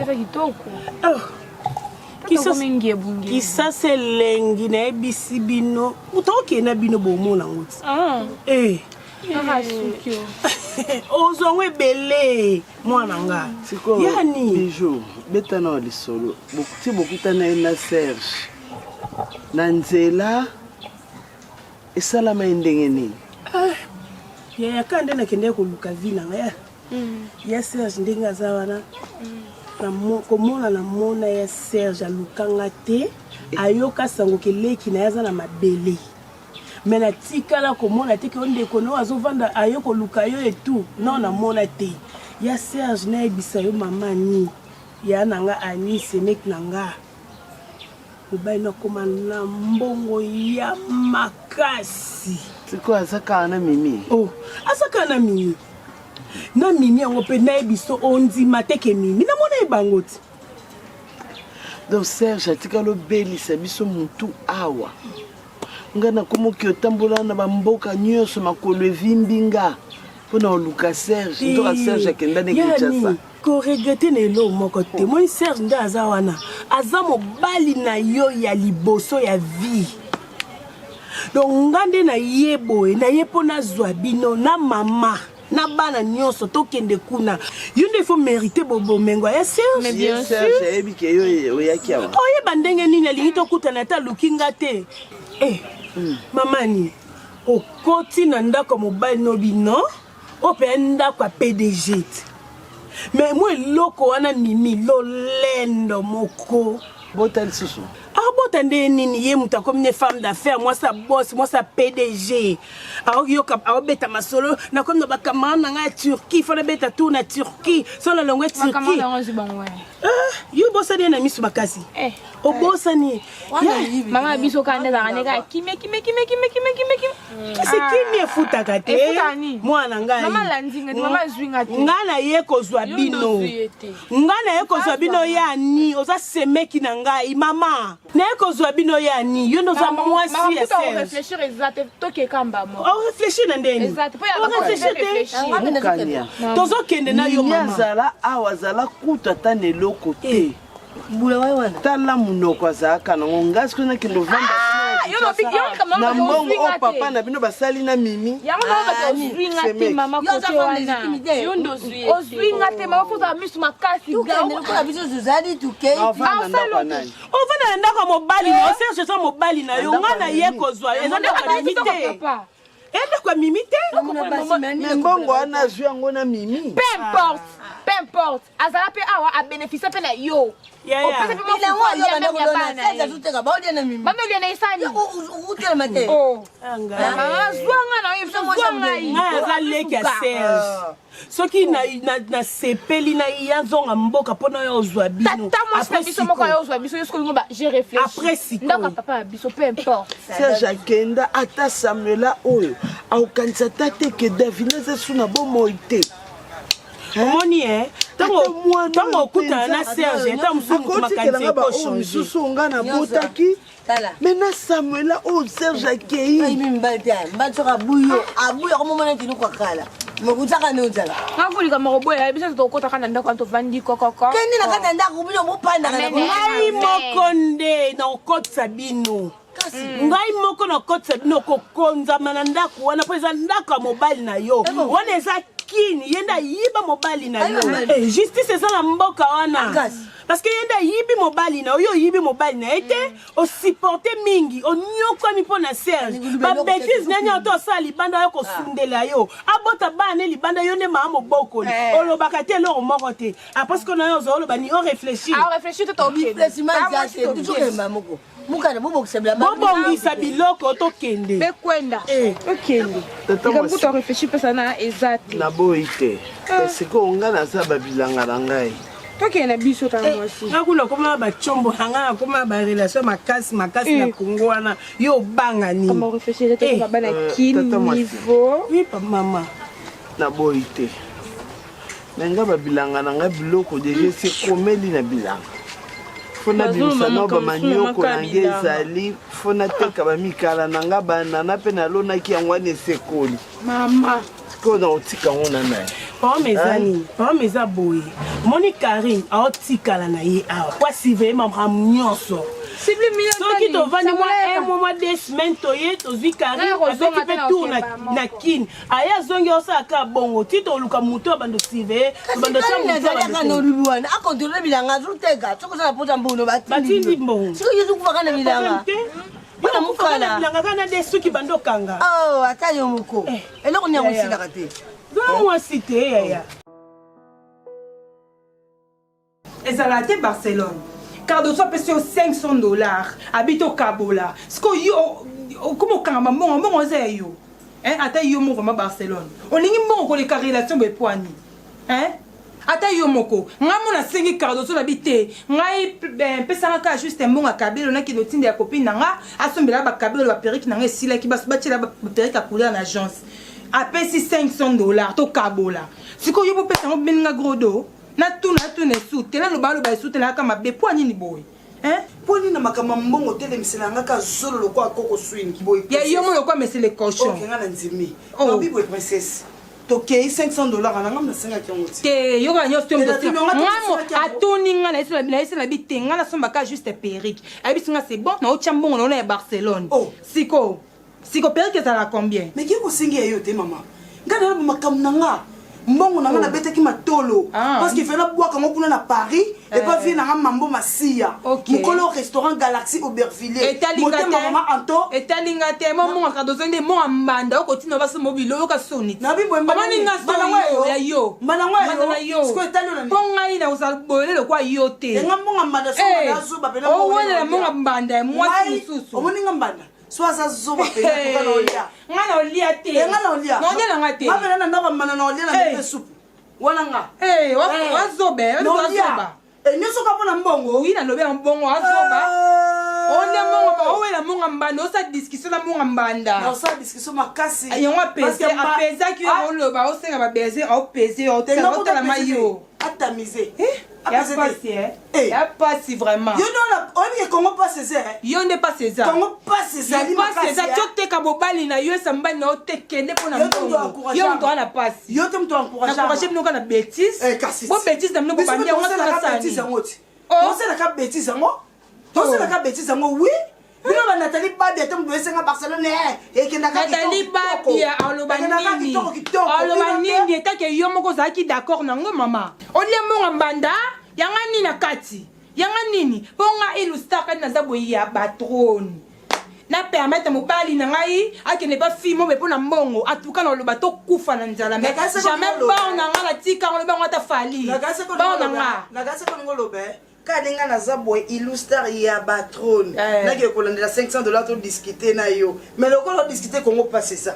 Kisasa kitoko. Oh. Kisasa elengi nayebisi bino moto okende na bino bomona yango ti ah. eh. ozwa yango ebele mwana nga yani bijou beta na lisolo ti bokutana ye na serge na nzela esalama ye ndenge nini ah, yaya ka nde nakendaki koluka vi na ngai Ya Serge ndenge aza wana komona na mona ya Serge aluka nga te ayoka sango ke leki na ye aza na mabele me natikala komona te ke o ndeko na yo azovanda aye koluka yo etout non namona te ya Serge nayebisa yo mama ni ya na nga Annie semeki na nga mobali no akoma na mbongo ya makasi sikoyo aza kaka na mimi oh aza kaka na mimi na mimi yango mpe nayebi so ondima te ke mimi namona ye bango ti donc serge atikali obelisa biso motu awa nga nakomoki otambola na bamboka nyonso makolo evimbi nga mpo na oluka serge nzoka serge akenda ne kinshasa Ko regretter na eloko moko te. Moi Serge nde aza wana. Aza mobali na yo ya liboso ya vie. Donc nga nde na ye boye, na ye mpo nazwa bino na mama na bana nyonso tokende kuna. Yo nde faut mériter bomengo ya Serge. Mais bien sûr. Serge ayebi ke yo oyaki awa. Oyeba ndenge nini alingi tokutana ata aluki nga te. Eh, mama ni okoti na ndako ya mobali nobi non? Oyo mpenza ndako ya PDG te. Mais mwa eloko wana Mimi lolendo moko. Bota lisusu. Abota nde nini ye moto akomi ne femme d'affaires mwasi ya boss mwasi ya PDG aoyoka aobeta masolo nakomi na bacamarade na ngai ya Turquie fo nabeta tour na Turquie so nalongwe Turquie ah, yo obosani ye na miso makasi eh. Obosani mama biso kaka nde ezalaka nde kaka kimia kimia kimia kimia kimia kimia kimia. Kasi kimia efutaka te mwana ngai. Ngai naye kozwa bino, ngai naye kozwa bino yani oza semeki na ngai mama naye kozwa bino yani yo nde oza mwasi ya Serge. Oreflechir na ndeni oreflechir te tozokende na yo mama. Azala awa azala kutu ata na eloko te. Mbula waye wana. Tala munoko azalaka nango ngai sikoyo nakende ovanda na mbongo oyo papa na bino basali na mimi. Yango na bato ozwi nga te mama kote wana. Ozwi nga te mama fozala misu makasi. Tukende lokola biso tozali tukei. Ovanda ndako nani? Ovanda na ndako ya mobali na yo Serge eza mobali na yo ngai na ye kozwa eza ndako ya mimi te. Ndako ya mimi te. Mais mbongo wana azwi yango na mimi. Peu importe, peu importe. Azala pe awa a beneficie pe na yo. Opesa pe mwa na esani. Utelema te. Zwa nga na yo, zwa ngai. Ngai aza leki ya Serge. Soki nasepeli na ye azonga mboka mpo na yo ozwa bino. Tata mwasi na biso moko ayo ozwa biso yo sikoyo ba j'ai réfléchi. Après sikoyo. Ndako ya papa ya biso peu importe. Serge akenda ata Samuela oyo akokanisa ata te ke Davina aza su na bomoi te. Omoni e ntango okutana na Serge ntango mosusu moto makanisi ekochange. Misusu nga nabotaki me na Samuela oyo Serge akei. Mibali te mibali soki abuyi yo abuyi akomomona neti eloko ya kala mokutaka nde ozala ngakolika moko boya biso tokotaka na ndako wana tovandi kokoko kende na kati ya ndako bino bopandaka ngai moko nde nakokotisa bino ngai moko nakotisa bino kokonzama na ndako wana mpo eza ndako ya mobali na yo wana eza kini ye nde ayiba mobali na yo justice eza na mboka wana parce que ye nde ayibi mobali na yo yo oyibi mobali na ye te osupporte mingi onyokwami mpo na Serge babetise nani oyo to osala libanda yo kosundela yo abota bana ne libanda yo nde maa mobokoli olobaka te eloko moko te après ce que na yo ozo oloba ni oréfléchir bobongisa biloko tokende bekwenda tokende likambo to réfléchir pesa na eza te naboyi te sikoyo ngai naza babilanga na ngai tokende na biso tala mwasi nga kuna okoma bacombo na ngai nakoma barelation makasi makasi na Kongo wana yo obanga nini oui mama naboyi te me nga babilanga na ngai biloko deja esi ekomeli na bilanga fo nabimisa nao bamanioko na ngai ezali fo nateka bamikala na nga banana mpe nalonaki yango wana esekoli mama sikoyo na otika yango na nani problème eza nini? Problème eza boye. Moni Karine aotikala na ye awa po asurveille makambo nyonso. Soki tovandi mwa un mois mwa deux semaines toye tozwi Karine abeti mpe tour na Kin aye azongi osala kaka bongo ti toluka moto ya bando surveille bando tya moto ya bando olobi wana akontrole bilanga azoteka soki oza na pota mbongo batindi mbongo soki yo ozokufaka na bilanga mpona mokala bilanga kaka na de suki bando okanga oh, ata yo moko eh. eloko nini yango esilaka te mwasi te yaya Ezalaka te Barcelone. Cardoso apesi yo 500 dollars abi tokabola sikoyo yo okoma okangama mbongo mbongo eza ya yo hein? Ata yo moko vraiment Barcelone olingi mbongo koleka relation boye poani hein? Ata yo moko ngai mo nasengi Cardoso nabi te ngai eh, pesanga kaka juste mbongo ya kabelo nakende otinda ya copine na nga asombela bakabelo baperike na ngai esilaki batiela baperike ya couleur na agence apesi 500 dollars tokabola sikoyo yo bopesa yango beninga grodo Natuna natuna esu te naloba aloba esu te nayaka mabe mpo nini boye hein? Mpo nini na makambo ya mbongo otelemisela nga ka zolo lokola koko swing boye ya yo mo lokola monsieur le cochon. Ok nga na ndimi. Oh. Nabi boye princesse. Tokei 500 dollars na nga nasengaki yango te. Te yoka nyonso te moto ngamo atuni nga nayesi na bi te nga nasomba ka juste perruque. Ayebisi nga c'est bon naotya mbongo na ya Barcelone. Oh. Siko Siko perruque ezalaka combien? Mais ki kosengi ya yo te mama. Nga na makambo na nga. Mbongo na nga oh. nabetaki matolo. Ah. Parce qu'il fallait nabwaka yango kuna na Paris. Eh. Et pas vie na nga mambo masiya. Okay. Mokolo restaurant Galaxy Aubervilliers. Motema mama Anto. Etali nga te. Mo monga kadozo nde mo mbanda okotina baso mobilo oyoka soni. Na bi boye mbanda nga soni ya yo. Mbanda ngo ya yo. Siko etali na Po ngai na kozala boyele lokwa yo te. Nga mbonga mbanda so eh. na zoba pena. Owelela monga mbanda ya mwasi mosusu. Omoni nga mbanda. So aza zoba pena toka na olia. Nga na olia te. Nga na olia. Na olia na nga te. Nga pena na ndako mana na olia na mpe supu. Wana nga. Eh, wazoba, wazoba. Eh, nyonso ka mpona mbongo. Oui, nalobi ya mbongo azoba. Onde mbongo ba owela mbongo mbanda osala discussion na mbongo mbanda. Na osala discussion makasi. Yango apese apesaki yo oloba osenga ba baiser opese yo otala mayo. Atamiser. Eh? Ya pasi eh. eh. Ya pasi vraiment. Yo nde oyebi ke Congo pasi eza eh. Yo nde pasi eza. Congo pasi ezali makasi. Pasi eza to teka mobali na yo esa mobali na yo te kende mpo na mbongo. Yo moto wana pasi. Yo te moto encourager. Na encourager bino kaka na bêtise. Eh kasi. Bo bêtise na bino bo bandi yango sala sala. Bêtise yango ti. Tosalaka bêtise yango. Tosalaka bêtise yango oui. bino ba Nathalie Babia te moto esenga Barcelone eh ekendaka Nathalie Babia aloba nini aloba nini etake yo moko ozalaki d'accord nango mama olia mbongo mbanda yanga nini na kati yanga nini mpo nga ilustar kati naza boye ya batrone na permettre mobali na ngai akende pa fille mobe mpo na mbongo atuka na oloba tokufa na nzala mais jamais bao na ngai natika yango lobi yango ata fali bao na nga Kaka ndenge nga naza boye illustar ya ba trone eh. Nake kolandela 500 dollars to discuter na yo mais lokola o discuter Congo passe eza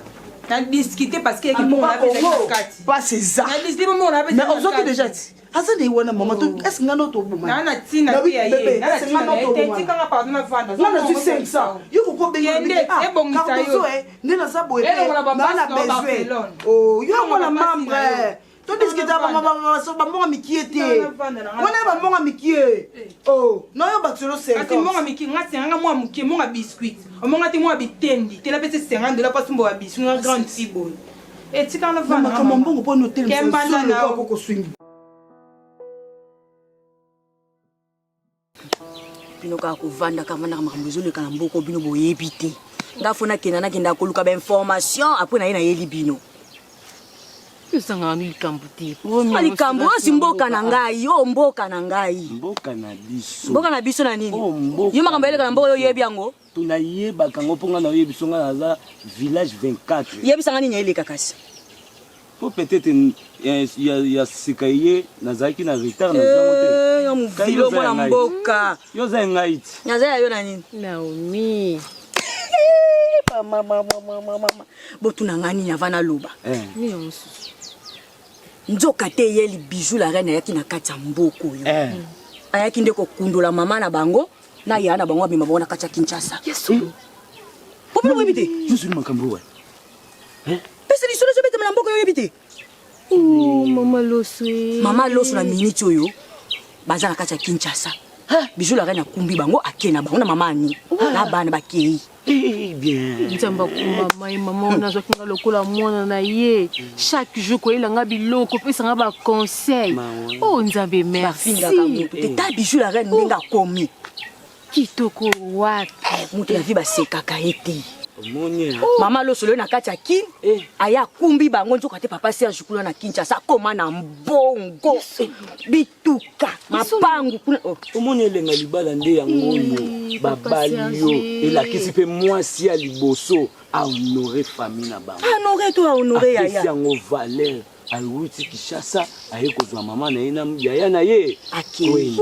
na discuter parce que mbongo na Congo passe eza na discuter mbongo na mais ozoki déjà ti aza de wana mama to oh. est-ce nga no to boma na na tina te ya ye na na tina na ye tika nga pardon na vanda nga na 500 yo koko benga nde ebongisa yo nde naza boye na na besoin oh yo mwana membre To discuter ba mbongo mikie te. Wana ba mbongo mikie. Oh, na yo bakiselo 50. Kasi mbongo mikie nga senga mwa mukie mbongo biscuit. Omonga te mwa bitendi. Te na pesi 50 dollars pa sumbo ba biscuit nga grande fille boy. E tika na vanda. Makambo mbongo po no telemisa solo ko ko swing. Bino kaka kovandaka vandaka makambo ezoleka na mboka bino boyebi te. Nga fo nakenda nakenda koluka ba information apres naye nayeli bino. Ezangaka no likambo te. Ma likambo oyo si mboka na ngai, oyo mboka na ngai. Mboka na biso. Mboka na biso na nini? Oh, mboka. Yo makambo eleka na mboka oyo oyebi yango? Tunayebaka yango mpo ngai nayebi biso ngai naza village 24. Yebisa ngai nini eleka kasi. Po peut-être eh, ya, ya sika ye nazalaki na retard na zango te. Eh, ya muvilo mwana mboka. Yo oza ngai ti. Naza ya yo na nini? Naomi. Mama mama mama mama. Botuna ngai nini avant naloba. Eh. Nini mosusu? Nzoka te ye li bijou la reine ayaki na kati ya mboka oyo. Eh. Ayaki nde kokundola mama na bango na yaya na bango abima bango na kati ya Kinshasa. Yesu. Po bino boyebi te? Yesu ni makambo oyo. Eh? Pesa lisolo ezobetama na mboka yo oyebi te. Oh, mama Loso. Mama Loso na minute oyo baza na kati ya Kinshasa. Bijou la reine akumbi bango ake na bango na mama ani na bana bakei. Eh, bien. Nzambe akumama ye mama wana azwaki nga lokola mwana na ye chaque jour koyela nga biloko kopesa nga baconseil o oh, nzambe merci. Bafingaka moto te ta Bijou la reine ndenge akomi kitoko wapi eh, moto ya vie basekaka ye te. Omoni mama losolo ye na kati ya kin eh. aya akumbi bango nzoka te papa Serge kuna na Kinshasa akoma na mbongo bituka mapangu kuna oh. Omoni elenga libala nde yango oyo babali yo elakisi mpe mwasi ya liboso ahonore famille na bango. Honore to ahonore yaya. Apesi yango valeur. Awuti Kinshasa aye kozwa mama na ye na yaya na ye akei.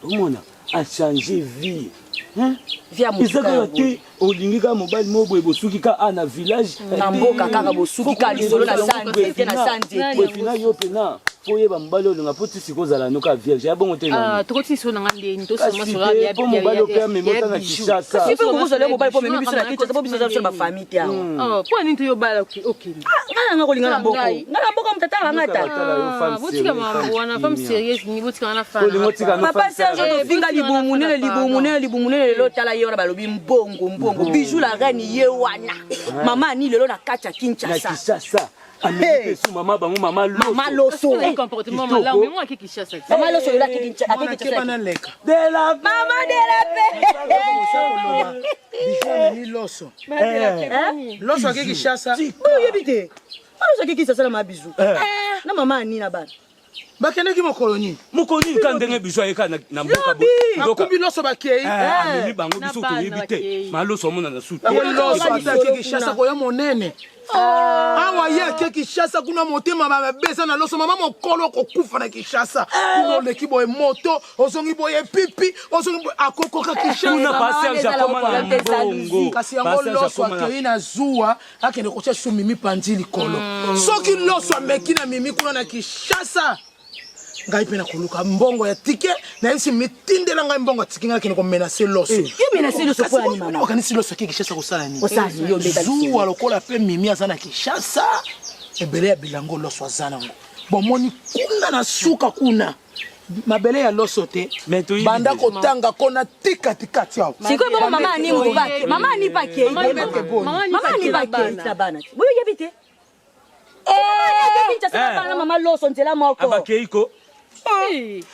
Omona achange vie. Vie ya motuka eza kaka te olingi kaka mobali moko boye bosuki kaka a na village na mboka kaka bosuki kaka lisolo na sanzete na sanzete. Prefina yo pena po oyeba mobali olinga po ti sikoyo ozala no kaka vierge ya bongo te tokoti lisolo na nga ndeni po mobali ope amemi ota na Kinshasa. Kasi mpe kokozala yo mobali po omemi biso na Kinshasa po biso oza biso na bafamille te awa. Po nini toyobala okende Nga na nga kolinga na mboko nga na mboka moto atala nga ta. Botika makambo wana femme sérieuse ni botika nga na fana. Papa Serge tofinga libumu munene libumu munene libumu munene lelo tala ye wana balobi mbongo mbongo Bijou la reine ye wana mama ani lelo na kati ya Na Kinshasa. Kinshasa amemi mpe su mama bango mama Loso. Mama Loso. Comportement malamu mais moi ake Kinshasa. Mama Loso lelo ake Kinshasa. Mwana keba na leka. De la Mama de la paix. Bijou amemi loso. Loso ake Kinshasa. Oyebi te. Mama Loso ake Kinshasa na mama Bijou. Na mama ani na bana. Bakendeki mokolo nini? Mokolo nini kaka ndenge Bijou ayeka na mboka boye. Akumbi loso bakei. Amemi bango biso toyebi te. Ma Loso amonana su te. Loso ata ake Kinshasa koya monene. Awa ye ake Kinshasa kuna motema mabe eza na loso mama mokolo okokufa na Kinshasa. Kuna oleki boye moto ozongi boye pipi ozongi boye akokoka Kinshasa. Kuna pa Serge akoma na mbongo. Kasi yango loso akei na zuwa akende kotia su mimi panzi likolo. Soki loso ameki na mimi kuna na Kinshasa ngai mpe nakoluka mbongo ya tike nayebisi mitindela ngai mbongo ya tike ngai nakende komenase loso. Yo menase loso mpo ya nini mama? Okanisi loso ake Kinshasa kosala nini? Kosala nini? Yo mbeta zuwa lokola mpe mimi aza na Kinshasa ebele ya bilango loso aza nango bomoni kuna na suka kuna mabele ya loso te banda kotanga kona tikatikati awa sikoyo bongo mama ani moto bake mama ani mpe akei mama ani mpe akei na bana te boyo yebi te Kinshasa na bana mama loso nzela moko abakei ko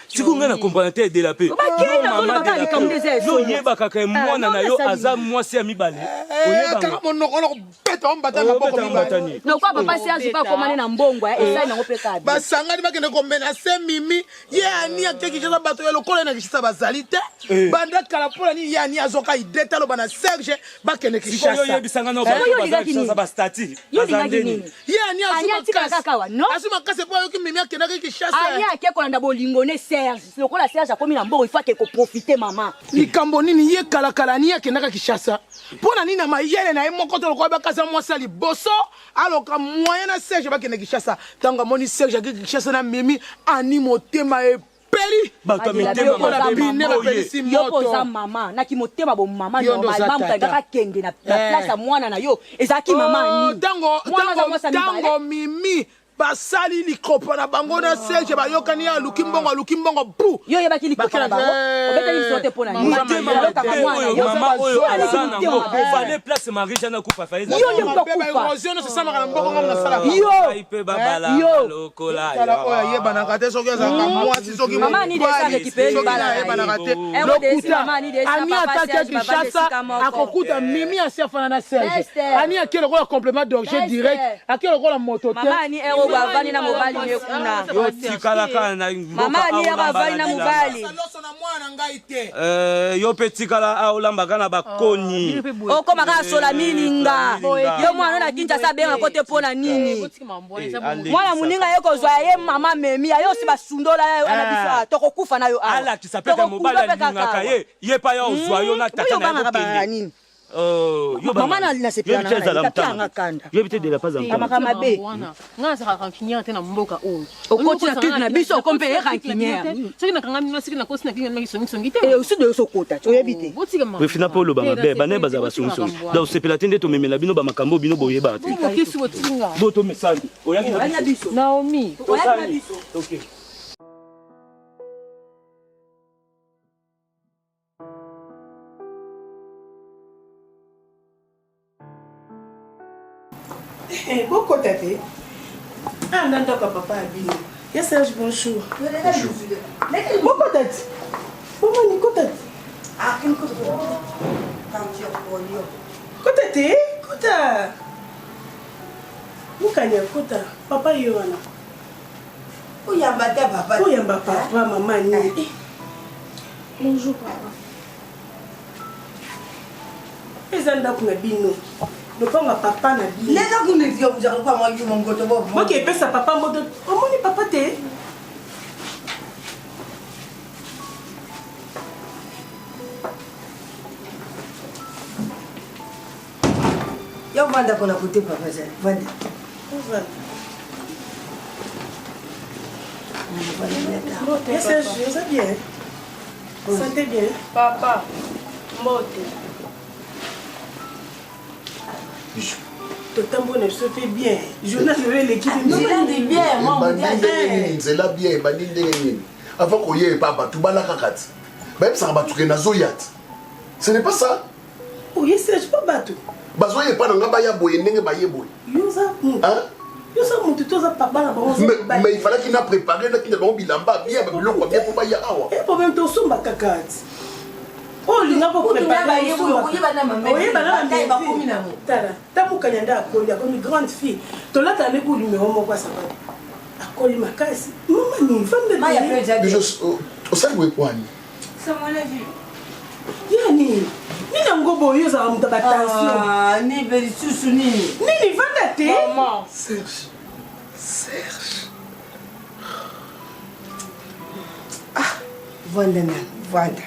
sikoyo ngai na comprendre te edela mpe yo oyebaka ke mwana na yo aza mwasi ya mibale. Kaka monoko na kobeta ombata na maboko mibale. Lokwa papa Serge mpe akomani na mbongo esali nango mpe kabi basangani bakende komenase mimi ye ani ake Kinshasa bato ya lokola ye na Kinshasa bazali te banda kala mpo na nini ye ani azwaka ide te aloba na Serge bakende Sikoyo Kinshasa. oyebisanga na bato baza Kinshasa bastati Yo baza olingaki ndeni nini? Ye ani Ani atikala kaka awa, non? azwi makasi mpo ayoki mimi akendaki Kinshasa. Ani ake kolanda bolingo ne Serge lokola Serge akomi na mbongo il faut ake koprofite mama. Likambo nini ye kalakala ani akendaka Kinshasa mpo na nini na mayele na ye moko te lokola bakasa mwasi ya liboso aloka moyen na Serge bakende Kinshasa ntango amoni Serge ake Kinshasa na mimi ani motema epeli bato ya mitema mabe bine boye. bapelisi Yo mpo oza moto mama naki motema bomama Yo nde oza normalement moto tata. alingaka akende na place ya mwana na yo ezalaki mama Oh, ani ntango Mwana aza mwasi ya mibale. ntango mimi basali likopa na bango na Serge bayokani ye aluki mbongo aluki mbongo bu Yo oyebaki likopa na bango obetaki liso te mpo na nini? Motema Olokaka mabe mwana oyo yo. mama oyo aza Motema nango mabe. fale place Marie Jeanne akufa fale Yo nde moto akufa. Erosion nyonso esalamaka na mboko ngai nasalaka. Yo. Ngai mpe babala Yo. lokola Tala oyo ayebanaka te soki azalaka mwasi soki Mama Annie Desa mobali récupéré soki libala na ye. ayebanaka te. Ero Desi, Lokuta Mama Annie Desi, Ani Papa ataki Serge, bavandi Kinshasa esika moko. akokuta mimi asi afana na Serge. Esther. Ani ake lokola complément d'objet Esther. direct ake lokola moto te. Mama Annie ero bavandi na mobali ne kuna. Yo tikala kaka na mboka Mama Annie ero aolamba avandi na na bilanga. mobali. Loso na mwana na ngai te. Yo mpe tikala aolambaka na bakoni. Okoma kaka sola milinga. Yo mwana na Kinshasa abenga ko te mpo na nini? Mwana moninga ye kozwa ya ye mama memi ya yo osi basundola ya yo ana biso awa tokokufa na yo awa. Alakisa mpe ke mobali Tokokufa mpe kaka alingaka awa. ye ye pa ya ozwa yo na tata Oyo na ye obangaka bangaka bokende. nini? Yo Mama bangaka. nasepela Yo na yebi te ezala nga na motanga. nga kanda. Yo yebi te de la paz ya motanga. Amaka mabe. Nga nazalaka rancunière te na mboka oyo. Okoti na clique na biso, okomi mpe ye rancunière. Soki nakanga bino soki nakosi na clique na songisongi te. Eh, osi de osokota oyebi te. Botika makambo. Prefina mpo oloba mabe bana bazala basongisongi donc sepela te nde tomemela bino bamakambo oyo bino boyebaka te. Bokisi botinga. Bo tomesani oyaki na Oyaki na biso. biso. Naomi. Oyaki na biso. Ok. Bokota te. Ah, na ndako ya papa ya bino. Ya Serge, bonjour. Bokota te. Bomani, kota te. Kota te, kota. Mukanya, kota. Papa ye wana. Oyamba te papa. Oyamba papa, mama nini. Bonjour papa. Eza ndako na bino. Lopango ya papa na bino. Leka kuna etika kuzaka lokola mwa yuma ngoto bo. Boke epesa papa moto. Omoni papa te? Yo vanda kuna kote papa zali. Vanda. Vanda. Yes, Serge, oza bien? Santé bien? Papa, mbote. Totambola na biso mpe bien. Journal lelo eleki Nzela de bien, mwa Ebandi ndenge nini nzela bien ebandi ndenge nini avant koya epa bato bala kaka ti bayebisaka bato ke nazoya ti ce n'est pas ça. Oye Serge mpo bato bazoya epa na nga baya boye ndenge baye boye. Yo oza motu. Yo oza motu to oza papa na bango. Mais il fallait na préparer natinda bango bilamba bien biloko bien mpo baya awa. E problème tosomba kaka ti. Oyo olinga ko préparer oyeba na tala tamukanya nde akoli akomi grande fille tolataka nde ku numero moko ya sapato akoli makasi mama nini fanda osali boye poani ya nini nini yango boye ozala moto ya batension nibe lisusu nini nini vanda te Serge Serge ah vanda nani vanda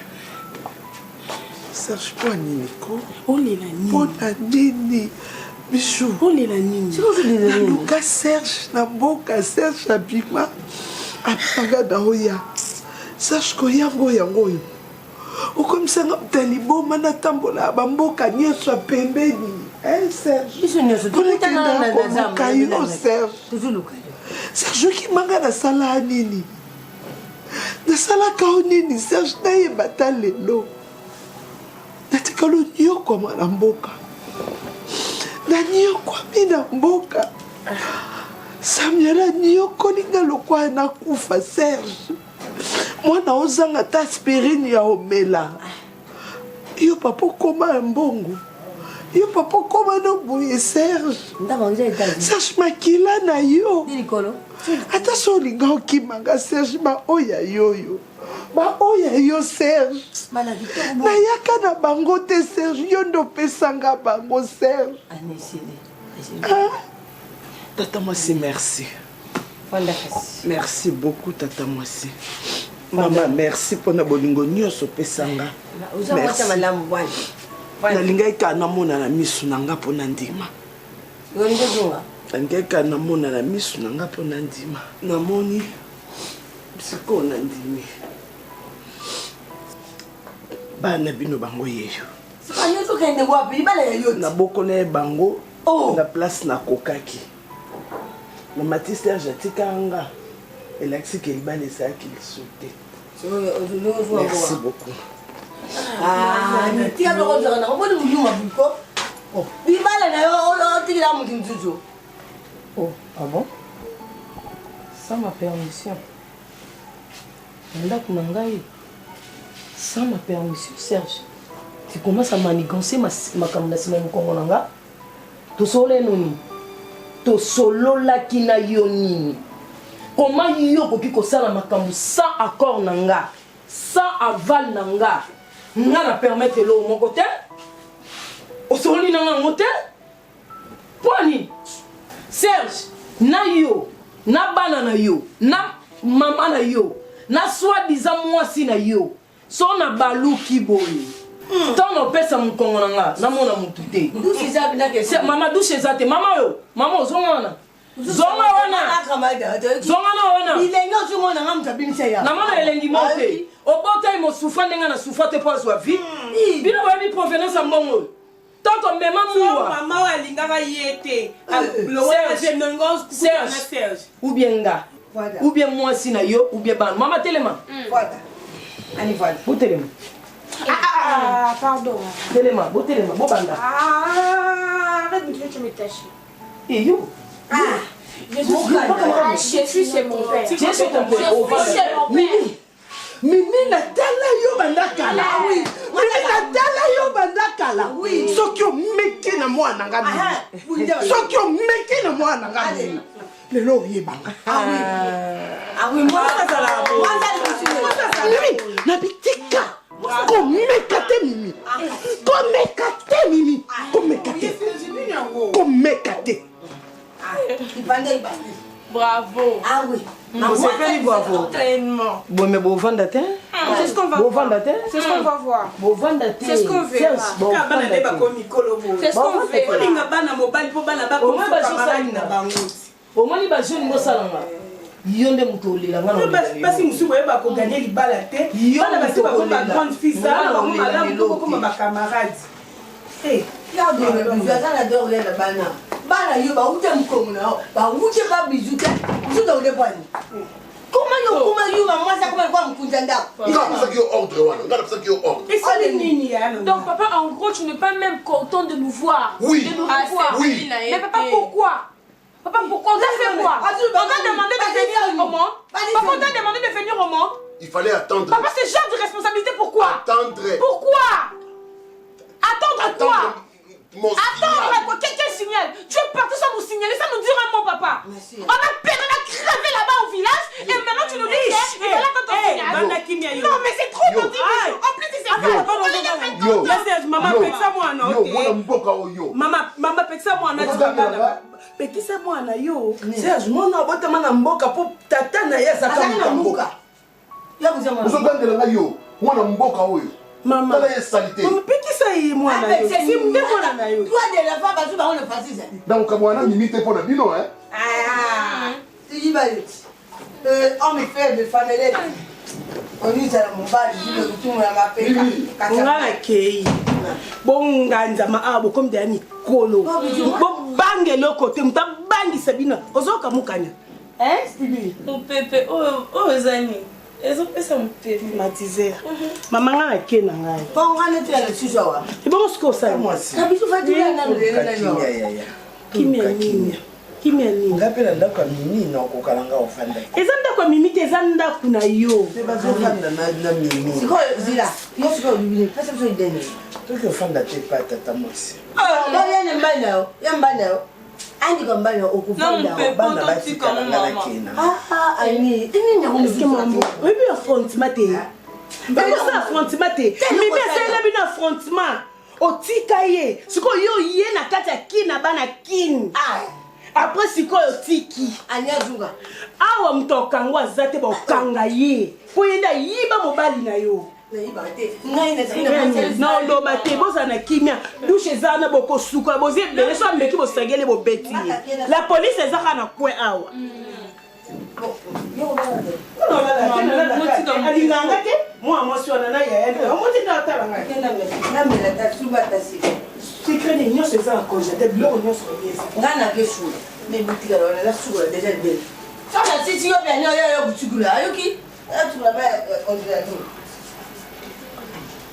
Serge mpo nini ko olela nini mpo na nini Bijou olela nini naluka Serge na mboka Serge abima abimanga na oya Serge koyango yango oyo okomisanga moto ya liboma natambola ya bamboka nyonso ya pembeni Serge mpona koluka yo Serge Serge okimanga nasala nini nasalaka yo nini Serge nayeba ata lelo natikali onyokwama na mboka nanyokwami na mboka Samuel anyokoli nga lokola nakufa Serge mwana ozanga ata aspirine ya omela yo papa okoma ya mbongo yo papa okoma no boye Serge Serge makila na yo ata so olinga okima nga Serge baoyo ya yoyo baoyo ya yo Serge nayaka na bango te Serge yo nde opesanga bango Serge. Tata mwasi merci. Merci beaucoup tata mwasi. Mama merci mpona bolingo nyonso opesanga. Nalingaki kaka namona na misu na nga mpo na ndima. Nalingaki kaka namona na misu na nga mpo na ndima. Namoni sikoyo na ndimi. Bana bino bango yeyo. Nabokola ye bango na place nakokaki. Mama ti Serge atika nga elakisi ke libala ezalaki lisusu te. Merci beaucoup. Tika biloko ozalaka nango boni moyuma buko libala na yo otikela moto mosusu. Oh, ah bon? Sans ma permission. Na ndako na ngai sans ma permission Serge. Tu commences à manigancer makambo na nsima ya mokongo na nga. Tosolola eno nini? Tosololaki na yo nini? Comment yo okoki kosala makambo sans accord na nga, sans aval na nga? Nga na permettre eloko moko te. Osololi na nga yango te? Mpo nini? Serge, na yo, na bana na yo, na mama na yo, na soi-disant mwasi na yo, So na baluki boye ntango napesa mokongo na nga namona motu te. Mama douche eza te mama oyo mama ozonga wana zonga wana zonga na wana namona elengi moko te obotai mosufa ndenge na sufa te mpo azwa vie bino boyebi provenance ya mbongo oyo Toto mema muwa. Mama oyo alingaka ye te. Serge, Serge. Ou bien nga. Ou bien mwasi na yo, ou bien bana. Mama telema. Allez, voilà. Botelema. Ah, ah, ah, pardon. Telema, botelema, bobanda. Ah, arrête de me tacher. Et yo. Je suis chez mon père. Tu es chez ton père. Je suis chez mon père. Mimi, Mimi natala yo banda kala. Mimi natala yo banda kala. Soki omeki na mwana nga Mimi. Soki omeki na mwana nga Mimi. Lelo oyebanga. Mimi, nabitika. Komeka te Mimi. Komeka te Mimi. Komeka te. Komeka te. Bravo. Ah oui. Osepeli bravo. Entraînement. Bon, mais bovanda te. C'est ce qu'on va Bovanda te. C'est ce qu'on va voir. Bovanda te. C'est ce qu'on verra. Serge, Kaka bana bovanda nde te. bakomi mikolo boye. C'est ce qu'on verra. Olinga bana mobali mpo bana Omoni bakomi bazosalina. na bango. Omoni bajeune bosalanga. Yo nde moto olela nga na Yo olela basi yo. mosusu boyeba koganye libala te. Yo Bana basi moto bakoma olela. grande fille Nga ça na bango olela malamu lelo mpo bakoma te. bacamarade. Eh, aza na dor ya na bana bana yo bauta mokongo na yo bauti babizu te mosusu ote pwani koma yo koma yo mamwasi akoma lokola mokonzi ya ndako Nga napesaki yo ordre wana, nga napesaki yo ordre. esali nini ya na Donc papa, en gros, tu n'es pas même content de nous voir. Oui. De nous Ah, revoir. c'est Oui. Mais papa, pourquoi? Papa, pourquoi? On t'a fait quoi? On t'a demandé de venir au monde. Papa, on t'a demandé de venir au monde. Il fallait attendre. Papa, ce genre de responsabilité, pourquoi? Attendre. Pourquoi? Attendre quoi? Attendre mon Attendre signal. quoi? Quel signal? Tu es parti sans nous signaler, sans nous dire un mot, papa. Merci. On a perdu, on a crevé là-bas au village et maintenant tu nous dis que il fallait attendre ton Eh, signal. bana kimia yo. Non, mais c'est trop Yo. gentil. En plus, il s'est fait. On est très Yo. content. Ya Serge, mama Yo. pekisa mwana Yo, ote. mwana mboka oyo. Mama, mama pekisa mwana Oza tika bana. mwana? Pekisa mwana yo. Serge, mwana abotama na mboka mpo tata na ye azalaka azali na moto ya mboka. mbuka ya kozia mwana Ozogangela ngai yo, mwana mboka oyo. Mama. Tala ye salité. Mama pekisa ye mwana yo. Si nde mwana na yo. toi de la femme bazu bango na fasise Donc mwana mimi te mpo na bino hein. tiyibali homme faible famelete onizala mobali jibe ya mapeka Nga nakei. Bonganzama awa bokomi deya mikolo. Bobanga eloko te, moto abangisa bino. Ozoyoka mokanya. Bibi. Mopepe oyo oyo eza nini? Ezopesa mopepe. Matizer. Mama nga nake na ngai. mpo nga neti ya lisusu awa Ebongo sikoyo osala Mwasi. na biso fatila nanu lelo nani Kimia awa yaya. Kimia nini? Kimia nini? Nga mpe na ndako ya Mimi nakoka na nga ofanda. Eza ndako ya Mimi te, eza ndako na yo. Me bazofanda na Mimi. sikoyo zila yo sikoyo bibile pesa biso idene Toki ofanda te pa tata mwasi. ya na mbali na yo ya mbali na yo andika mbali na yo Na okofanda mopepe Bana totika batikala nga mama. nakena. ani nini yango Est-ce que mambo oyebi affrontement te bakosala affrontement te Mimi asalela bino affrontement otika ye sikoyo yo ye na kati ya kini na bana kini après sikoyo otiki ani azunga awa moto akango aza te bakokanga ye mpo ye nde ayiba mobali na yo nayibaka te ngai nazali na na oloba te bozala na kimia dushe eza wana bokosukola bozwi ebele so ameki bosangeli bobeti ye la polise eza kaka na coin awa alinganga te mwana mwasi wana na yaya omoti nde atala ngai namela ta suba ta sika secret nini nyonso eza na congélateur biloko nyonso oyeza ngai nake sula me bitikala wana nasukola deja libele soki nasisi yo biani oyo yo kutukula ayoki atukula ba congélateur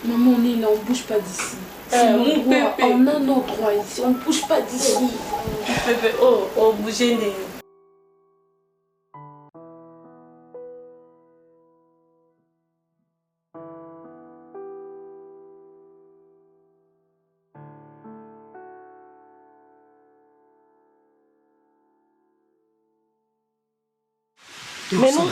Maman, on est là, on bouge pas d'ici. C'est Eh, nos mon droits. pépé. On a nos droits ici, on bouge pas d'ici. Mopepe oyo obouge ndenge. Mais non.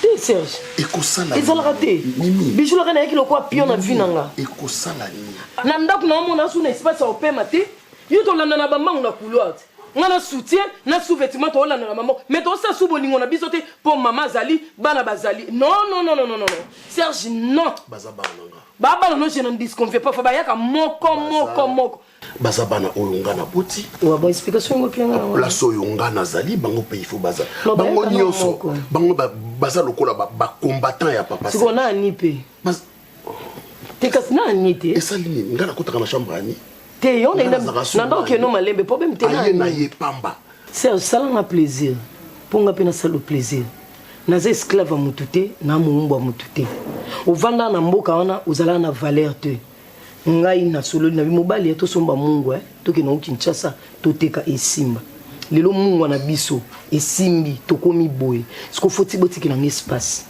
Te Serge. Ekosala Ezalaka te. Mimi. Bijou laka nayaki lokola pion na vie na nga. Ekosala nini? Na ndako na omona su na espace ya kopema te. Yo tolanda na bambangu na couloir te. Nga na soutien na sous-vêtement tolanda na mama. Mais tosala su bolingo na biso te mpo mama azali, bana bazali. Non non non non non non. Serge non. Baza bana na nga. Babana no je n'en disconviens pas. Fa bayaka moko moko moko. Baza bana oyo nga naboti. Wa bon explication ngo mpe nga. Place oyo nga nazali bango mpe il faut baza. Non, Bango bayaka na nyonso moko. bango baza lokola ba combattant ya papa. Sikoyo na ani mpe. Te kasi na ani te. Esali nini? Nga nakotaka na chambre ani. Te yo Nga na nazalaka su na ndako na keno ani. malembe problème te na Aye na ani. ye pamba. Serge salanga plaisir mpo nga mpe nasala plaisir naza esclave ya motu te na mowumbu ya motu te ovanda na mboka wana ozalaka na valeur te ngai nasololi na bi mobali ya tosomba mungu eh, tokende ngo Kinshasa toteka esimba. Lelo mungwa na biso esimbi tokomi boye. Siko foti botikela nga espace.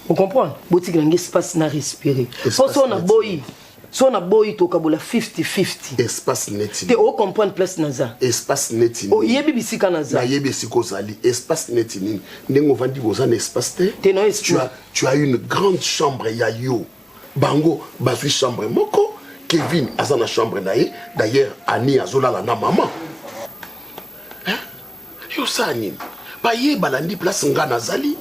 O comprendre? Botikela nga espace na respirer. Po so na boyi so na boyi tokabola 50-50. Espace neti. Te o comprendre place naza. Espace neti. Oyebi bisika naza. Nayebi esika ozali. Espace neti nini? Ndenge ovandi boza na espace te. Te na tu as, tu as une grande chambre ya yo. Bango bazwi chambre moko. Kevin aza na chambre na ye. D'ailleurs Annie azolala na mama. Hein? Yo osala nini? Baye balandi place nga nazali.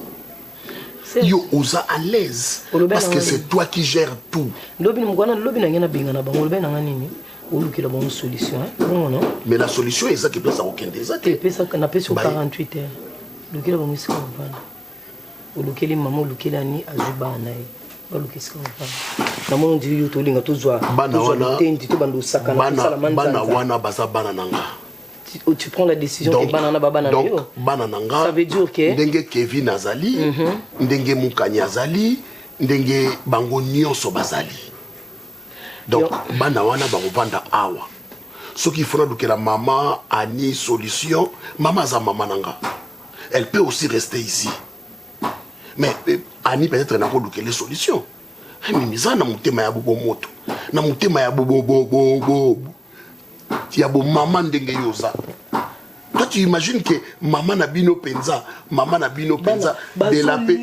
Yo oza à l'aise parce que c'est toi qui gère tout. Lobi mokwana lobi na ngai nabengana bango lobi na ngai nini? Olukela bango solution hein? Bongo non? Mais la solution eza ke place akokende eza te. Napesi yo 48 heures. Lukela bango esika bavanda. Olukeli mama olukeli ani azwi bana na ye. Baluka esika bavanda. Namoni ondiri yo tolinga tozwa litendi tobanda osakana tosala manzanza. Bana wana baza bana na nga. Tu, tu prends la décision donc, que bana na bana donc, yo. Bana na nga. Ça veut dire que ndenge Kevin azali, mm -hmm. ndenge Mukanya azali, ndenge bango nyonso bazali. Donc yo. bana wana bakovanda awa. Soki il faut nalukela mama Annie solution, mama aza mama na nga. Elle peut aussi rester ici. Mais euh, Annie peut-être nakolukela solution. Mimi za na motema ya bobomoto, na motema ya bobobobo ya bomama ndenge yo oza. Toi tu imagines que mama na bino penza, mama na bino penza de la paix,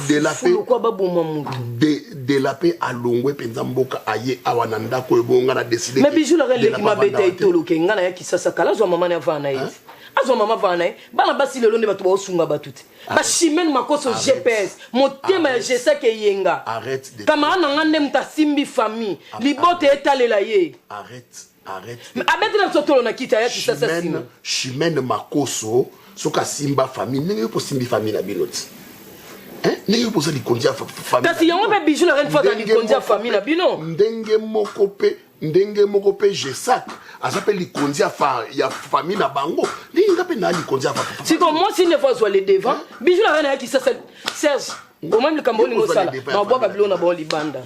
de la paix, baboma mutu. De, de la paix alongwe penza mboka aye awa na ndako oyo bongo nga na décider. Mais bijou la reine leki mabeta etoloke nga na ya kisasa kala azwa mama na avana na ye. Azwa mama avana na ye. Bana basi lelo nde bato baosunga bato te. Ba Chimène Makoso GPS, motema ya Gesac Eyenga. Arrête de Camarade na nga nde moto asimbi famille. Libota etalela ye. Arrête, arrête. Mais abeti na biso tolo na kiti aya kisasa nsima. Chimène Makoso soki asimba famille ndenge yo mpo osimbi famille na bino ti. Hein? Ndenge yo mpo oza likonzi ya famille. Kasi yango mpe bijou la reine faut aza likonzi ya famille na bino. Ndenge moko mpe ndenge moko mpe Gesac aza mpe likonzi ya, fa, ya famille na bango ndenge nga mpe naa likonzi ya fa, siko mwasi nde fo azwa le devant bijou la reine ayaki sasa Serge omoni likambo olingi osala na obwaka biloko na bango libanda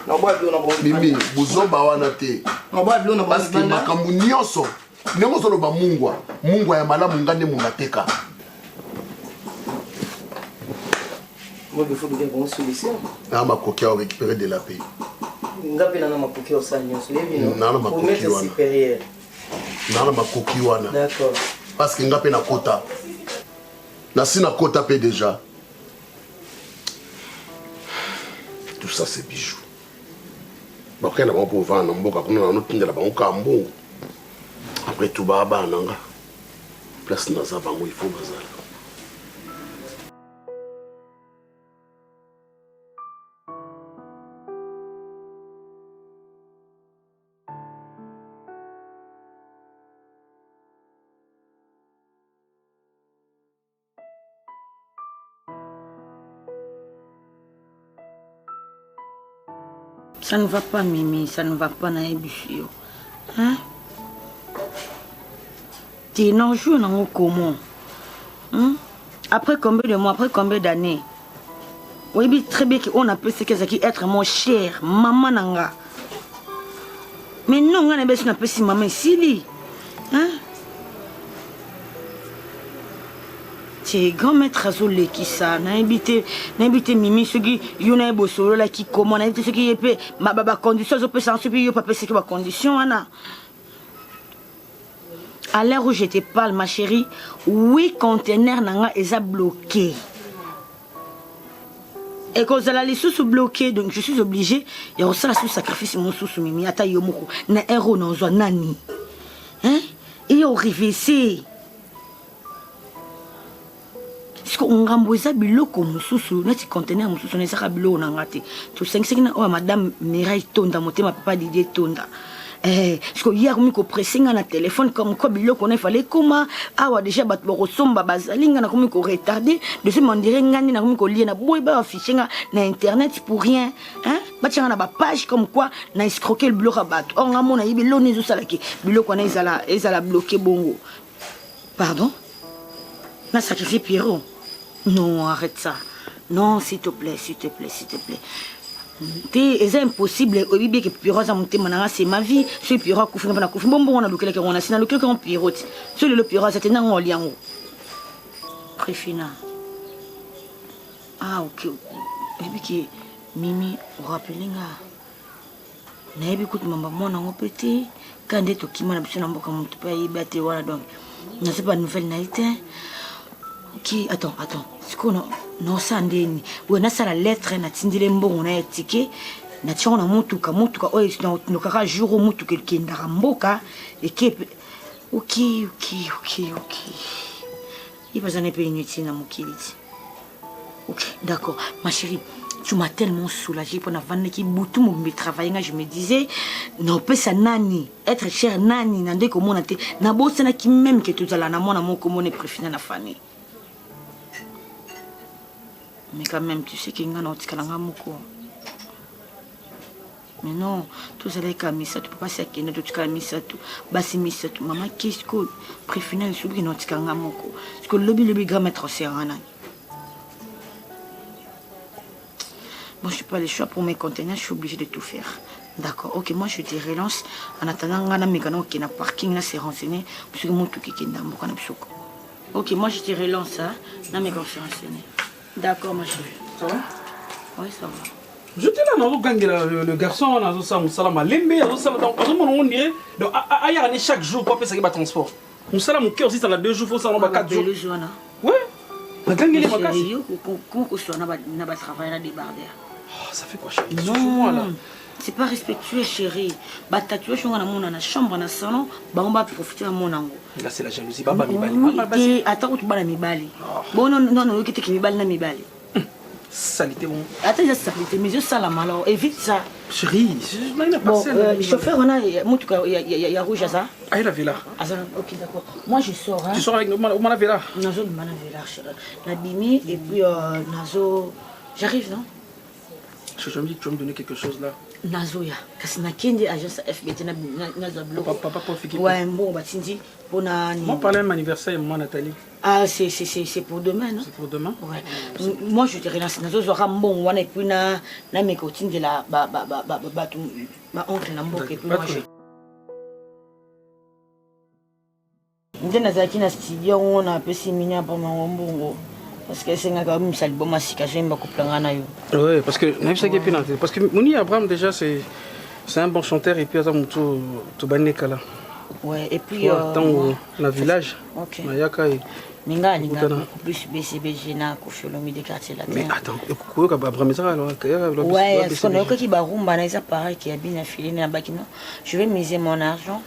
na obwaka biloko na bango mimi buzoba wana te na obwaka biloko na bango parce que makambo nyonso ndenge ozoloba mungwa mungwa ya malamu nga nde munateka Moi, il faut que bon solution. Na makoki ya récupérer de la paix. Nga pe na makoki osala nyonso. Yebi no. Na makoki wana. Supérieur. Na makoki wana. D'accord. Parce que nga pe na kota. Na si na kota pe déjà. Tout ça c'est bijoux. Bakenda bango po vana mboka kuna na notindela bango ka mbongo. Après tout ba bana nga. Place naza bango il faut bazala. Ça ne va pas, Mimi, ça ne va pas, nayebisi yo. Hein? Te non jour nango comment? Hein? Après combien de mois, après combien d'années? oyebi très bien ke oyo napesaki ezalaki être mon cher mama na nga mais non nga nayebi esi napesi mama esili hein? te grand maître azolekisa nayebi te nayebi te mimi soki yo na ye bosololaki koma nayebi te soki ye mpe bacondition azopesa soki yo mpe apesaki bacondition wana à l'heure où je te parle ma chérie oui conteneur na nga eza bloqué ekozala lisusu bloqué donc je suis obligé ya kosala susu sacrifice mosusu mimi ata yo moko na heure oyo nazwa nani hein eye orevese siko ngambo eza biloko mosusu neti conteneur mosusu na ezaka biloko na nga te tosangisaki na oyo ya madame mirai tonda motema papa didier tonda Eh, siko ye akomi kopresse nga na telefone comme quoi biloko wana efale ekoma awa deja bato bakosomba bazali nga nakomi koretarde deso mandire nga nde nakomi kolie na boyi baaffiche nga na internet pour rien hein? batia nga na bapage comme quoi na escroke biloko ya bato or nga mona yebi eloni ezosalaki biloko wana ezala, ezala bloke bongo Pardon Na sacrifier Pierrot Non, arrête ça. Non, s'il te plaît, s'il te plaît, s'il te plaît. Te eza impossible oyebi bien ke Pierrot aza motema na nga c'est ma vie soki Pierrot akufi nga mpe nakufi mbongo nalukelaki yango na si nalukelaki yango Pierrot ti soki lelo Pierrot aza te nanga olia yango Prefina ah ok oyebi ke Mimi orappele nga nayebi kutu mamba mwana yango mpe te ka nde tokima na biso na mboka moto mpe ayebi ate wana donc naza ba nouvelle na ye te ok attends attends sikoyo naosala ndeni oyo nasala lettre natindeli mbongo na ye tike natia yango na motuka motuka oyo nokaka jour oyo motuka ekendaka mboka eke ok ok ok ok ye baza na mpe inutile na mokili ti Ok, d'accord. Ma chérie, tu m'as tellement soulagée pour navandaki butu mobimba travailler nga je me disais naopesa nani être cher nani na nde komona te nabosanaki meme ke tozala na mwana moko mona prefina na famille mais quand même tu sais ke nga naotikala nga moko Mais non, tozalaki kaka misato, papa si akenda totikala misato, basi misato, mama qu'est-ce que préfina lisuki na otika nga moko. Parce que lobi lobi grand maître osera nani. Bon, je n'ai pas le choix pour mes conteneurs, je suis obligée de tout faire. D'accord, ok, moi je te relance. En attendant, nga na mekana ok na parking na se renseigner parce que moto ki kenda mboka na biso. Ok, moi je te relance, hein. Na mekana se renseigner. D'accord, ma chérie. Ça va? Oui, ça va. Je te là nazogangela le, le garçon wana azosala mosala malembe azosala donc azomona ngo ndire donc ayaka ne chaque jour po apesaki batransport mosala moke osisa na 2 jours fosala ba 4 jours ouais nagangeli makasi koswa na batravail na débarder oh, ça fait quoi chérie non moi là c'est pas respectueux chérie batatouage ngo namona na chambre na salon bango baprofite bamona yango là c'est la jalousie baba mibali te ata kutu bana mibali bono nono oyoki te ki mibali na mibali Salite bon. Ata eza salite mais ezosalama alors évite ça. Chérie, ngai na parcelle. Bon, euh, chauffeur wana mutuka ya, ya, ya rouge aza. Ah, la vela. Aza, ok d'accord. Moi je sors hein. Tu sors avec moi la vela. Nazo bima na vela chérie. Na bimi et puis euh, nazo j'arrive non? Je me dis que tu vas me donner quelque chose là. Nazoya kasi nakende agence ya FBT nazwa biloko. Papa papa fiki. Ouais, mbongo batindi pona Moi parler un anniversaire maman Nathalie. Ah, c'est c'est c'est c'est pour demain, non? C'est pour demain. Ouais. Moi je te relance nazozwaka mbongo wana et puis na na meka otindela ba ba ba ba bato ba oncle na mboka et puis moi je nde nazalaki na studio yango napesi mini abramango mbongo parce que esengaka obimisa liboma sika azoyemba couple nga na yo oui parce que nayebisaki epi na te parce que moni abraham déjà c'est c'est un bon chanteur et puis aza motu tobandi kala ouais et puis ntango na village okay. nayaka ye mais nga alinga beaucoup plus BCBG na Koffi Olomide quartier latin. Mais attends, koyoka ba Abraham ezaka Ouais, parce qu'on nayokaki ba rumba na eza pareil que ya bina filé na baki non. Je vais miser mon argent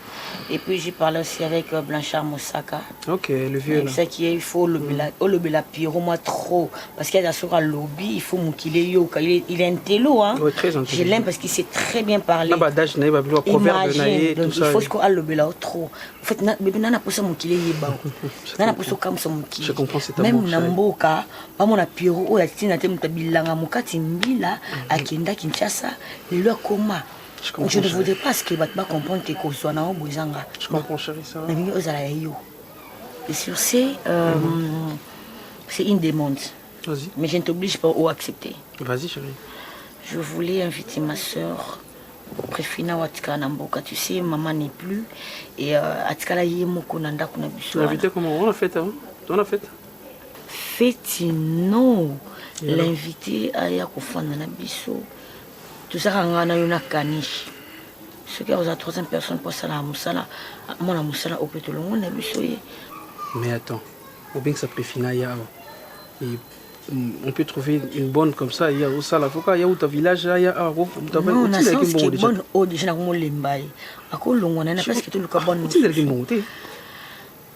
et puis j'ai parlé aussi avec euh, Blanchard Mosaka. OK, le vieux là. Ça qui est il faut olobela mm. olobela Pierrot moi trop parce qu'il y a soka lobby, il faut mokile yoka, il est il est intello hein. Ouais, très intelligent. Je l'aime parce qu'il sait très bien parler. Na ba dage na ba bilo proverbe na ye tout ça. Il faut ce qu'on alobela trop. En fait, na bebe nana posa mokili eyeba o. Nana posa okamwisa mokili. Je comprends cet amour. Même na mboka, bamona Pierrot oyo atina te moto bilanga mokati mbila akenda Kinshasa, lelo akoma. Je ne voudrais pas ce que bato ba comprendre que kozwa na yo boye ezanga. Je comprends chérie ça. Nalingi ozala ya yo. Et sur ce, euh, mm -hmm. c'est une demande. Vas-y. Mais je ne t'oblige pas à accepter. Vas-y chérie. Je voulais inviter ma sœur Prefina oyo atikala na mboka tu sais maman n'est plus et euh, atikala ye moko na ndako na biso L'invité comment On a fait hein On a fait Feti non l'invité aya kofanda na biso tozaka ngai na yo na kanishi soki akozala troisième personne mpo asalaka mosala mwana mosala oyo mpe tolongoli na biso ye mais attends obengisa prefina ya awa et on peut trouver une bonne comme ça ya osala foka ya uta village ya awa non na sens que bonne oyo déjà nakomolemba ye akolongwa na ye na place ke toluka bonne otindelaki mbongo te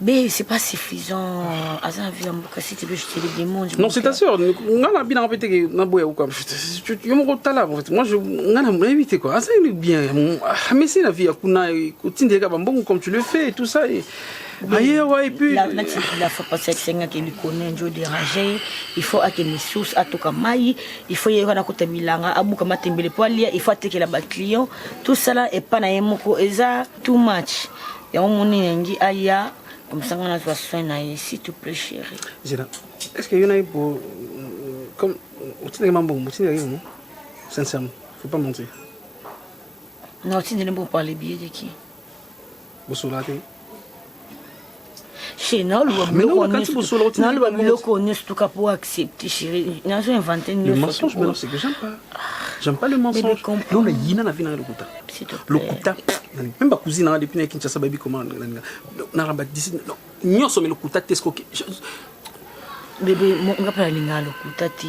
Mais c'est pas suffisant. Aza na vie ya mboka si tu veux je te le demande. Non, c'est ta sœur. Nga na bina mpe te ke na boya quoi. Yo moko tala en fait. Moi je nga na nayebi te quoi. Aza bien. Mais c'est la vie ya kuna otindelaka ba mbongo comme tu le fais et tout ça et aye wa et puis la, la, la fois passée esengaki likone njo déranger il faut akende source atoka mai il faut ye wana kota bilanga abuka matembele po alia il faut atekela baclient tout ça là epa na ye moko eza too much yango moni yangi aya comme ça nga nazwa soin na ye s'il te plaît chérie Zela est ce que yo na ye po comme otindaki mambongo otindaki yango sincèrement. Faut pas mentir. Non, otindeli mbongo par le billet de qui? Bosola te. Chéri, naoloba Mais non, biloko nakati nyonso- bosola, otindeli naoloba mbongo. biloko nyonso tuka po accepter chéri nazo invente Le nyonso mensonge, tu maintenant, c'est que j'aime pas. J'aime pas le mensonge. Non, mais yina na vie na lokuta. Lokuta. Même ba cousine na depuis na Kinshasa baby comment na ramba d'ici non nyonso mais lokuta te ce que Bébé, moi, nga pe nalinga lokuta te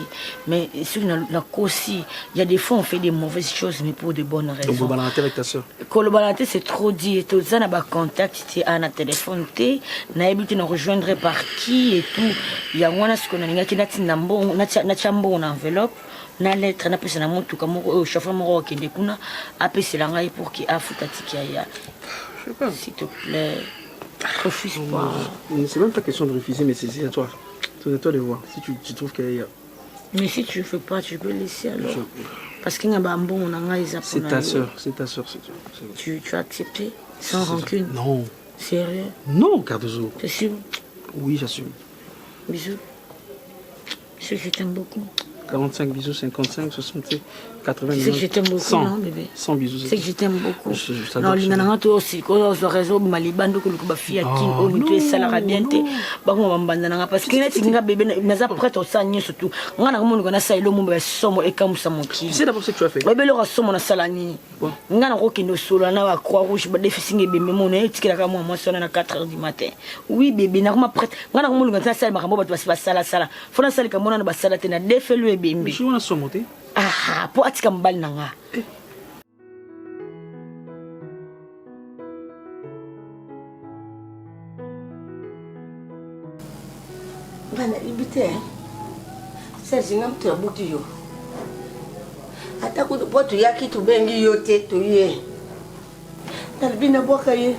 mais soki nakosi il y a des fois on fait des mauvaises choses mais pour de bonnes Donc raisons bolobana te avec ta sœur. kolobana te c'est trop dit toza na bacontact te a na telefone te nayebi te na rejoindre par qui et tout yango wana sikoyo nalingaki natinda mbongo natya mbongo na enveloppe na lettre napesa na motuka moko oyo chauffeur moko akende kuna apesela ngai pour ke afuta tiki aya s'il te plaît refuse pas C'est même pas question de refuser, mais c'est à toi. C'est à toi de voir. Si tu, tu trouves qu'il y a. mais si tu veux pas tu peux laisser alors parce que nga bambongo na ngai eza C'est mpona ta yo. sœur, c'est ta sœur, c'est toi. C'est- tu, tu as accepté sans c'est- rancune Non. sérieux Non, Cardozo. T'es sûr Oui, j'assume. Bisous. Je sais que je t'aime beaucoup. 45 bisous, 55, 67, 80, Tu sais que je t'aime beaucoup, 100. non, bébé 100 bisous. Tu sais que je t'aime beaucoup. Je- je na t'adore, olinga chérie. na nga to osikoyo ozwa raison obima libanda okoluka bafi ya kin oyo mito esalaka bien te bakoma bambanda na nga parce que neti nga bebe naza prête osala nyonso tu nga nakomonuka nasala elo momba ya somo ekamwisa mokili oyebi eloko ya somo nasala nini nga nakokende osolola na ba croix rouge badefisinga ebembe mona ye etikelaka mwa mwasi wana na 4 heures du matin oui bebe nakoma prête nga nakomoluka te nasala makambo bato basi basalasala fo nasalika monana basala te na defelu ebembe wana somo te ah po atika mobali na nga nga nayebi te serge nga moto nabuki yo ata kutu mpo toyaki tobengi yo te toye nalobi nabwaka ye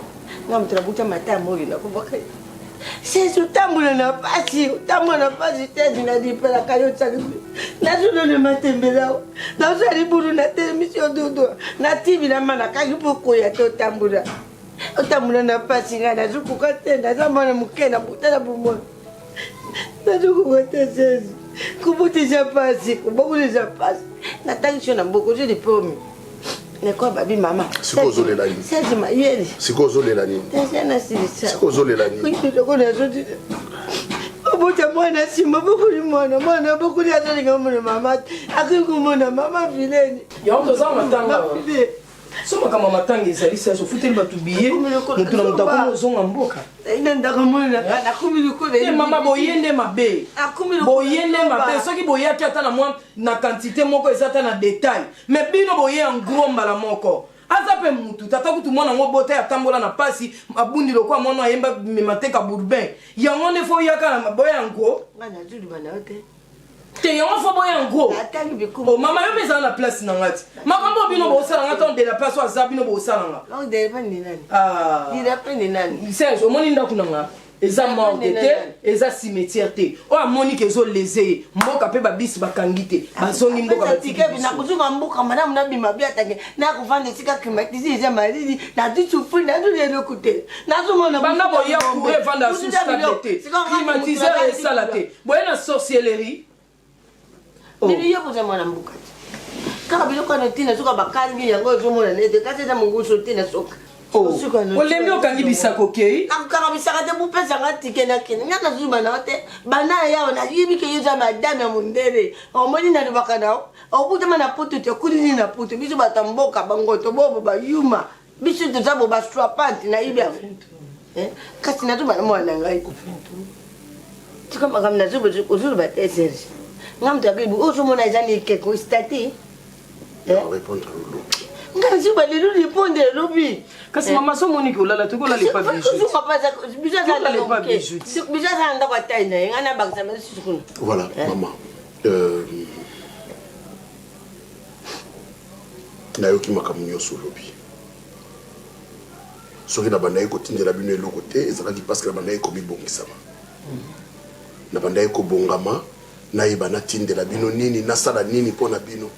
nga moto nabuta matama oyo nakobwaka ye serge otambola na pasi otambola na pasi serge nadipelaka yo osali nazolole matembela nazosala libulu na telemisi yo dodo natibi na ma nakangi mpo koya te otambola otambola na pasi ngai nazokoka te naza mwana moke na buta na bomoi nazokoka te serge kobota eza pasi kobokola eza pasi natangisi yo na mboka ozwi diplome nekwa babi mama Sikoyo ozolela nini? serge mayele sikoyo ozolela nini tasa nasilisa sikoyo ozolela nini eloko nazoti obota mwana nsima bokoli mwana mwana bokoli azolinga omona mama akoki komona mama vileni yango toza matanga awa. so makambo ya matanga ezali serge ofuteli bato biye moto na moto akomi ozonga mboka Te, mama boye nde mabe boye nde mabe soki boyaki ata na mwa na quantité moko eza ata na détail mais bino boye en gros mbala moko aza mpe mutu tata kutu mwana yango bota ya tambola na pasi abundi lokola mwana ayemba mema teka bourbin yango nde fo oyaka na boya en gros te yango fo boya en gros o mama yo mpe ezala na place na nga ti makambo oyo bino bosala nga ntango de la place oyo aza bino bosala nga Serge omoni ndako na nga eza morgue te eza cimetière te oyo amoni ke ezoleze ye mboka mpe babisi bakangi te bazongi mboka batiki biso. nakozonga mboka malamu nabima bi atange nakofanda esika climatise eza malili nazwi sufri nazwi eloko te nazomona banda boya courant evanda sous stable te climatiseur esala te boye na sorcellerie bino yo boza mwana mboka te kaka biloko wana ntina soka bakangi yango ozomona nete kasi eza monguso ntina soka olembi okangi bisako okei nakokanga bisaka te bopesanga tike nakende nga nazuba nao te banda yawa nayebi ke yo eza madame ya mondele omoni nalobaka nao okutama na poto te okuli nini na poto biso bato ya mboka bangoto bobo bayuma biso toza bo baswapante nayebi yango kasi nazoba na mwana na ngai tika makambo nazoba ozoloba te serge nga moto akebi ozomona eza na ekeko stati nga nazoba lelo répondre elobi kasi mama so omoniki olala toki olala epa biso aza na ndako atai na ye ngai nabakisa lisusu kuna Voilà, maman. Euh, nayoki makambo nyonso olobi soki nabandaki kotindela bino eloko te ezalaki parce que nabandaki komibongisama nabandaki kobongama nayeba natindela bino nini nasala nini mpo na bino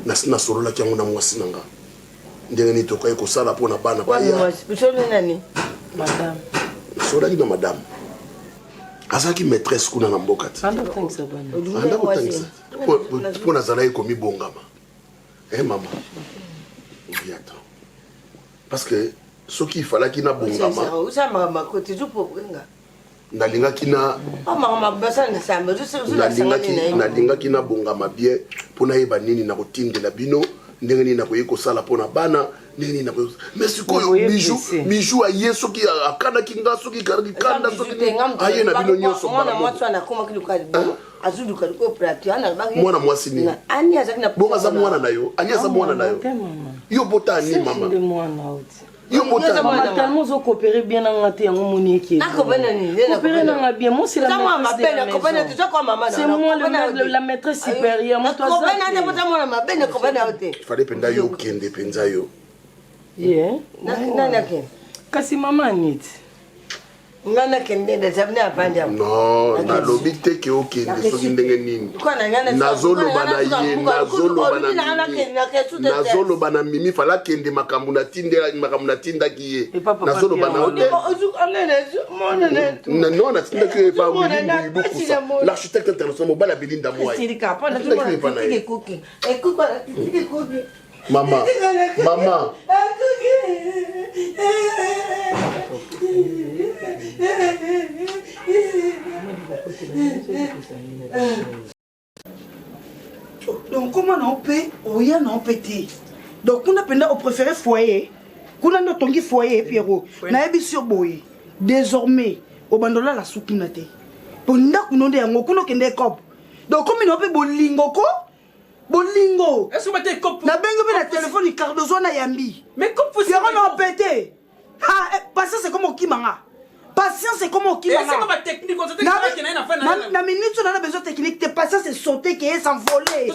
nasi nasololaki yango na mwasi na nga ndenge nini tokoki kosala mpo na bana baya nani nasololaki na madame azalaki maîtresse kuna na mboka te anda kotangisa mpo nazalaki komibongama. Eh mama. Oui, attends. Parce que soki ifalaki nabongama nalingaki na nalingaki nabongama bien mpo nayeba nini nakotindela bino ndenge nini nakoki kosala mpo na bana ndenge nini nakoki mais sikoyo bijou bijou aye soki akanaki nga soki kanda soki aye na bino nyonso mwana mwasi nini bongo aza mwana na yo ani aza mwana na yo yo bota ani mama yo bota mama tellement ozo coopérer bien na nga te yango moni eke coopérer na nga bien moi c'est la maîtresse de la maison c'est moi le la maîtresse supérieure moto aza fallait mpenza yo okende mpenza yo ye kasi mama aniti nga nakende ndazabne avandi awa non nalobi te ke okende soki ndenge nini nazoloba na ye nazoloba na mimi nazoloba na mimi fala akende makambo natindela makambo natindaki ye nazoloba na yo te non natindaki yo epa wili mbuyibukusa l'architecte international mobali ya belinda mwai natindaki yo epa na ye Mama, mama. Donc koma na yo mpe oya na yo mpe te donc kuna mpenza opréféré foyer kuna nde otongi foyer pierrot nayebisi yo boye désormais obanda olala su kuna te mpo ndako no nde yango kuna okende ekope donc komi na yo mpe bolingo ko bolingo nabengi mpe na telefone cardozo wana yambi yango na opete eh, patience ekoma okima nga patience ekoma okima nga na minute oyo na besoin technique te patience esaute ke s'envole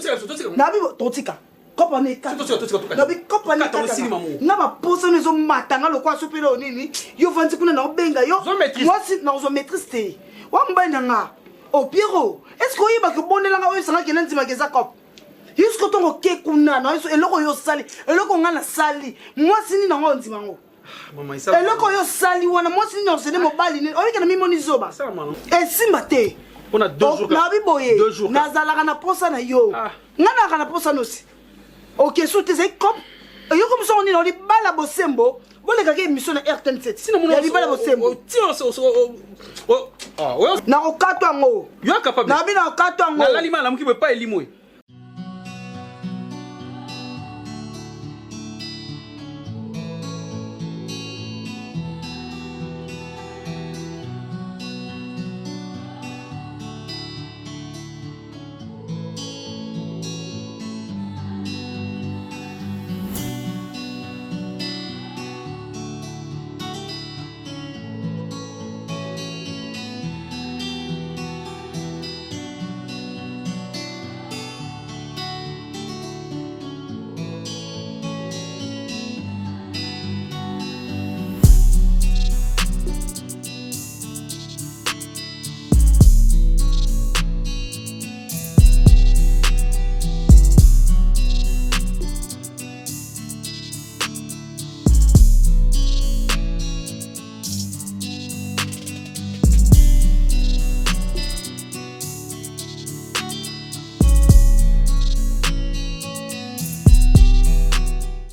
nabi totika kopana ekatanabi kopana ekatana nga baposa no ezomata nga lokola so mpe leo nini yo vandi kuna naobenga yo mwasi nakozwa maîtrise te wa mobali na nga Oh Pierrot, est-ce que oyebaki obondela nga oyo esangaki na ndimaka eza cop? Jusqu'au ntongo oke kuna na eloko oyo osali, eloko nga nasali, mwasi nini yango ondima yango? Ah, eloko oyo osali wana mwasi nini osede mobali nini oyeke na mimoni zoba esimba te nabi boye nazalaka na posa na yo ah. nga nazalaka na posa nosi okesu te ezali cop eyoko biso nini olibala bosembo bolekaki émission na rtnc ya libala bosembo nakokatwa yango nabi nakokatwa yango nalali malamuki boye pa elimwe.